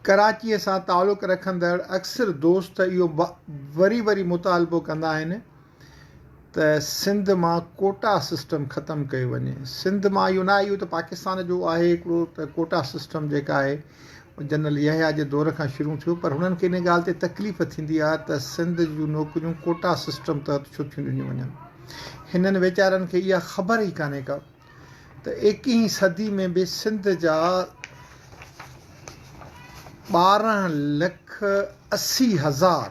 ڪراچيء سان تعلق رکندڙ اڪثر دوست اهو وري وري مطالبو ڪندا آهن ته سنڌ مان ڪوٽا سسٽم ختم ڪيو وڃي. سنڌ مان اهو ناهي اهو ته پاڪستان جو آهي هڪڙو ته ڪوٽا سسٽم جيڪا آهي جنرل يحيٰ جي دور کان شروع ٿيو پر هنن کي ان ڳالهه تي تڪليف ٿيندي آهي ته سنڌ جون نوڪريون ڪوٽا سسٽم تحت ڇو ٿيون ڏنيون وڃن. هنن ويچارن کي اها خبر ئي ڪانهي ڪا ته ايڪيهين صدي ۾ به سنڌ جا 12 لک 80 هزار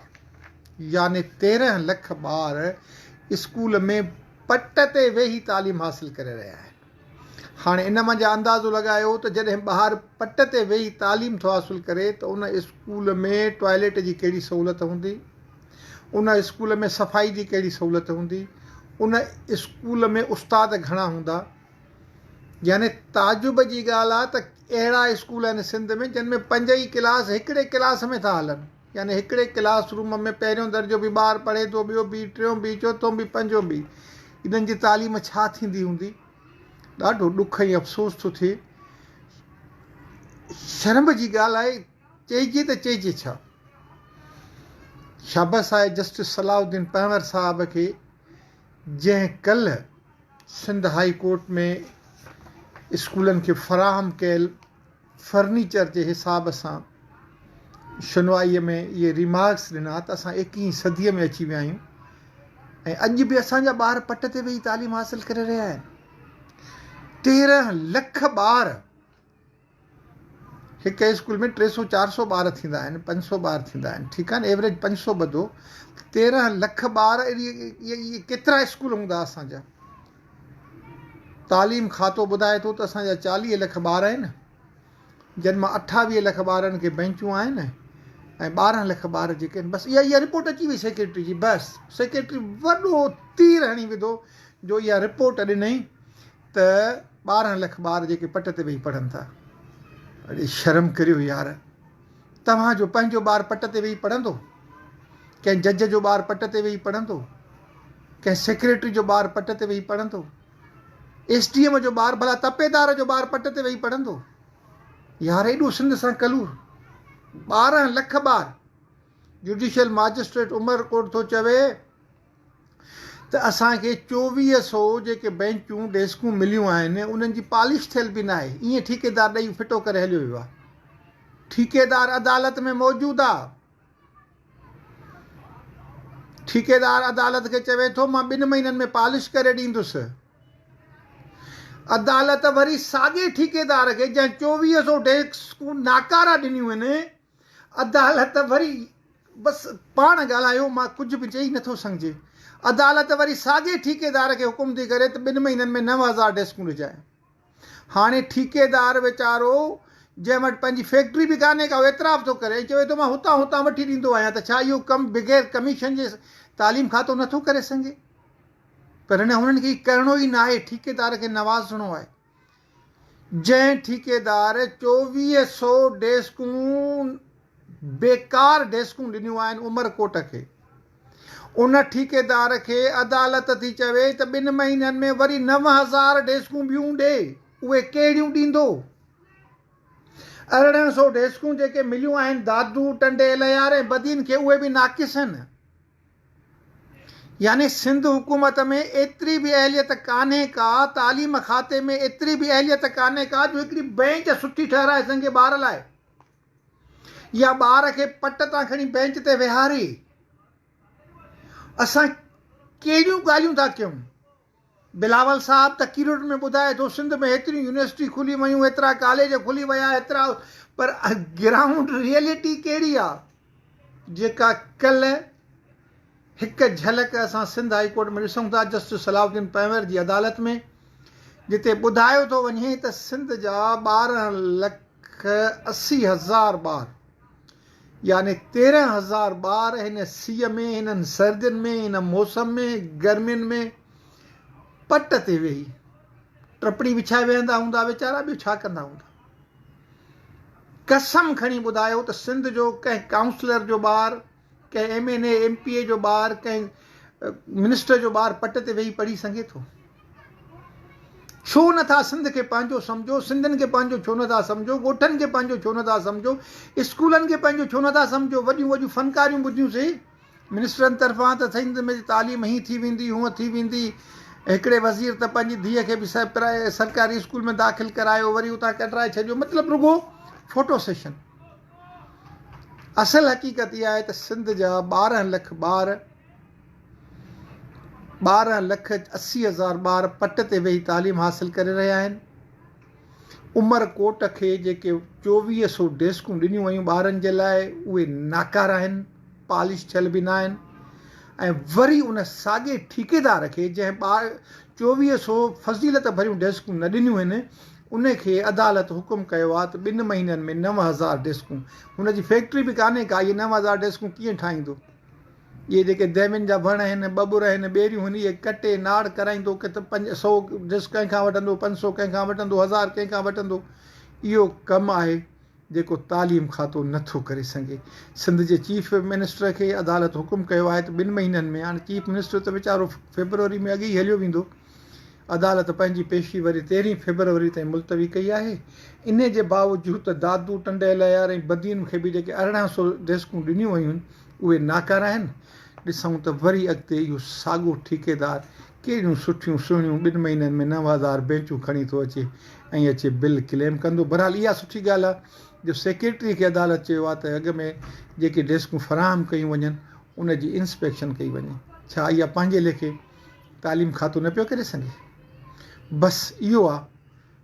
يعني 13 لک ٻار اسڪول ۾ پٽ تي ويهي تعليم حاصل ڪري رهيا آهن. هاڻي ان منجهان اندازو لڳايو ته جڏهن ٻار پٽ تي ويهي تعليم ٿو حاصل ڪري ته ان اسڪول ۾ ٽوائليٽ جي ڪهڙي سهولت هوندي، ان اسڪول ۾ صفائي جي ڪهڙي سهولت هوندي، ان اسڪول ۾ استاد گهڻا هوندا. يعني تعجب جي ڳالهه آهي ته اهڙا اسڪول آهن سنڌ ۾ جن ۾ پنج ئي ڪلاس هڪڙي ڪلاس ۾ ٿا هلن. يعني هڪڙي ڪلاس روم ۾ پهريون درجو به ٻار پڙهي ٿو، ٻيو به، ٽيون به، چوٿون به، پنجون به. انهن جي تعليم ڇا ٿيندي هوندي؟ ڏاڍو ڏک ۽ افسوس ٿو ٿئي. شرم جي ڳالهه آهي، چئجي ته چئجي ڇا؟ شابس آهي جسٽس صلاح الدين پنهور صاحب کي جنهن ڪلهه سنڌ هائي ڪورٽ ۾ اسڪولن کي فراهم ڪيل فرنيچر جي حساب سان شنوائيء ۾ اهي ريمارڪس ڏنا ته اسان ايڪيهين صديء ۾ اچي ويا آهيون ۽ اڄ به اسان جا ٻار پٽ تي ويهي تعليم حاصل ڪري رهيا آهن. 13 لک ٻار هڪ اسڪول ۾ ٽي سو چار سو ٻار ٿيندا آهن پنج سو ٻار ٿيندا آهن ٺيڪ آهن ايوريج پنج سو ٻڌو 13 لک ٻار اهي ڪيترا اسڪول هوندا اسان جا تعليم کاتو ٻڌائي ٿو ته اسان جا 40 لک ٻار آهن جن مان 28 لک ٻارن کي بينچون آهن ۽ 12 لک ٻار جيڪي آهن بس اها اها رپورٽ اچي وئي سيڪريٽري جي بس سيڪريٽري وڏو تير هڻي وڌو جو اها رپورٽ ڏنئي ته 12 لک ٻار جيڪي پٽ تي ويهي پڙهن ٿا. اڙي شرم ڪريو يار توهان جو پنهنجو ٻار پٽ تي ويهي پڙهندو؟ ڪنهن جج جو ٻار پٽ تي ويهي پڙهندو؟ ڪنهن سيڪريٽري جو ٻار پٽ تي ويهي پڙهندو؟ ايس ڊي ايم جو ٻار ڀلا تپيدار جو ٻار پٽ تي ويهي پڙهندو؟ يار ايڏو سنڌ سان ڪلور 12 لک ٻار جوڊيشل ماجسٽريٽ عمر ڪوٽ ٿو چوي ته اسان کي 24 سو جيڪي بينچون ڊيسڪون مليون آهن انهن جي پالش ٿيل به ناهي ائين ٺيڪيدار ڏئي ڦٽو ڪري هليو ويو آهي ٺيڪيدار عدالت ۾ موجود آهي ٺيڪيدار عدالت کي چوي ٿو مان ٻن مهينن ۾ پالش ڪري ڏيندس عدالت وري ساڳي ٺيڪيدار کي جنهن 24 سو ڊيسڪون ناڪارا ڏنيون آهن عدالت وري بس پاڻ ڳالهايو مان ڪجهه به چئي نٿو سگهجي. عدالت وري ساڳئي ٺيڪيدار کي حڪم ٿي ڪري ته ٻن مهينن ۾ 9000 ڊيسڪون ڏجانء. هاڻي ٺيڪيدار ويچارو جنهن وٽ پنهنجي فيڪٽري به ڪانهي ڪا اهو اعتراف ٿو ڪري ۽ چوي ٿو مان هتان هتان وٺي ڏيندو آهيان ته ڇا اهو ڪم بغير ڪميشن جي تعليم کاتو نٿو ڪري سگهي؟ پر نه هنن کي ڪرڻو ئي ناهي ٺيڪيدار کي نوازڻو آهي. جنهن ٺيڪيدار 24 سو ڊيسڪون بيڪار ڊيسڪون ڏنيون آهن عمر ڪوٽ کي ان ٺيڪيدار کي عدالت ٿي چوي ته ٻن مهينن ۾ وري 9000 ڊيسڪون ٻيون ڏي اهي ڪهڙيون ڏيندو؟ 18 سو ڊيسڪون جيڪي مليون آهن دادو، ٽنڊي الهيار ۽ بدين کي اهي به ناقص آهن. يعني سنڌ حڪومت ۾ ايتري به اهليت ڪانهي ڪا، تعليم کاتي ۾ ايتري به اهليت ڪانهي ڪا جو هڪڙي بينچ سٺي ٺهرائي سگهي ٻار لاء يا ٻار کي پٽ تان کڻي بينچ تي ويهاري. اسان ڪهڙيون ڳالهيون ٿا ڪيون؟ بلاول صاحب تقريرن ۾ ٻڌائي ٿو سنڌ ۾ هيتريون يونيورسٽي کلي ويون هيترا ڪاليج کلي ويا هيترا پر گرائونڊ ريئلٽي ڪهڙي آ جيڪا ڪلهه هڪ جهلڪ اسان سنڌ هائي ڪورٽ ۾ ڏسون ٿا جسٽس صلاح الدين پنهور جي عدالت ۾ جتي ٻڌايو ٿو وڃي ته سنڌ جا 12 لک 80 هزار ٻار يعني 13 هزار ٻار هن سيء ۾ هنن سردين ۾ هن موسم ۾ گرمين ۾ پٽ تي ويهي ٽپڙي وڇائي ويهندا هوندا ويچارا ٻيو ڇا ڪندا هوندا. قسم کڻي ٻڌايو ته سنڌ جو ڪنهن ڪائونسلر جو ٻار، ڪنهن M N A, M P A جو ٻار، ڪنهن منسٽر جو ٻار پٽ تي ويهي پڙهي سگهي ٿو؟ ڇو نه ٿا سنڌ کي پنهنجو سمجهو، سنڌين کي پنهنجو ڇو نه ٿا سمجهو، ڳوٺن کي پنهنجو ڇو نه ٿا سمجهو، اسڪولن کي پنهنجو ڇو نه ٿا سمجهو، وڏيون وڏيون فنڪاريون ٻڌيون سي منسٽرن طرفان ته سنڌ ۾ تعليم هيئن ٿي ويندي هونئن ٿي ويندي، هڪڙي وزير ته پنهنجي ڌيء کي به سرڪاري اسڪول ۾ داخل ڪرايو وري اتان ڪڍرائي ڇڏيو مطلب رڳو فوٽو سيشن. اصل حقيقت اها آهي ته سنڌ جا 12 لک ٻار 12 لک 80 هزار ٻار پٽ تي ويهي تعليم حاصل ڪري رهيا آهن. عمر ڪوٽ کي جيڪي 24 سو ڊيسڪون ڏنيون ويون ٻارن جي لاء اهي ناڪاره آهن، پالش ٿيل به ناهن ۽ وري ان ساڳئي ٺيڪيدار کي جنهن 24 سو فضيلت ڀريون ڊيسڪون نه ڏنيون آهن ان کي عدالت حڪم ڪيو آهي ته ٻن مهينن ۾ 9000 ڊيسڪون هن جي فيڪٽري به ڪانهي ڪا اهي 9000 ڊيسڪون ڪيئن ٺاهيندو؟ اهي جيڪي ديوين جا وڻ آهن، ٻٻر آهن، ٻيريون آهن، اهي ڪٽي ناڙ ڪرائيندو، ڪٿ 500 ڊسڪ ڪنهن کان وٺندو، 500 ڪنهن کان وٺندو، هزار ڪنهن کان وٺندو. اهو ڪم آهي جيڪو تعليم کاتو نه ٿو ڪري سگهي. سنڌ جي چيف منسٽر کي عدالت حڪم ڪيو آهي ته ٻن مهينن ۾ هاڻي چيف منسٽر ته ويچارو فيبروري ۾ اڳي ئي هليو ويندو. عدالت پنهنجي پيشي وري تيرهين فيبروري تائين ملتوي ڪئي آهي. انهي جي باوجود ته دادو، ٽنڊي الهيار ۽ بدين کي به جيڪي 1800 ڊيسڪون ڏنيون ويون اهي ناڪاره آهن. ڏسون ته وري اڳتي اهو ساڳو ٺيڪيدار ڪهڙيون سٺيون سهڻيون ٻن مهينن ۾ 9000 بينچون کڻي ٿو اچي ۽ اچي بل ڪليم ڪندو. بهرحال اها سٺي ڳالهه آهي جو سيڪريٽري کي عدالت چيو آهي ته اڳ ۾ جيڪي ڊيسڪون فراهم ڪيون وڃن ان جي انسپيڪشن ڪئي وڃي. ڇا اها پنهنجي ليکي تعليم کاتو نه پيو ڪري سگهي؟ بس اهو آهي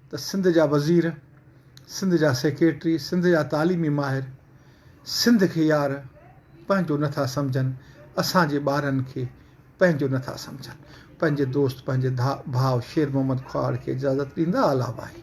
ته سنڌ جا وزير، سنڌ جا سيڪريٽري، سنڌ جا تعليمي ماهر سنڌ کي يار پنهنجو نه ٿا سمجهن، اسان جي ٻارن کي پنهنجو نه ٿا سمجهن. پنهنجي دوست پنهنجي ڀاء شير محمد کهاڙ کي اجازت ڏيندا الله واهي.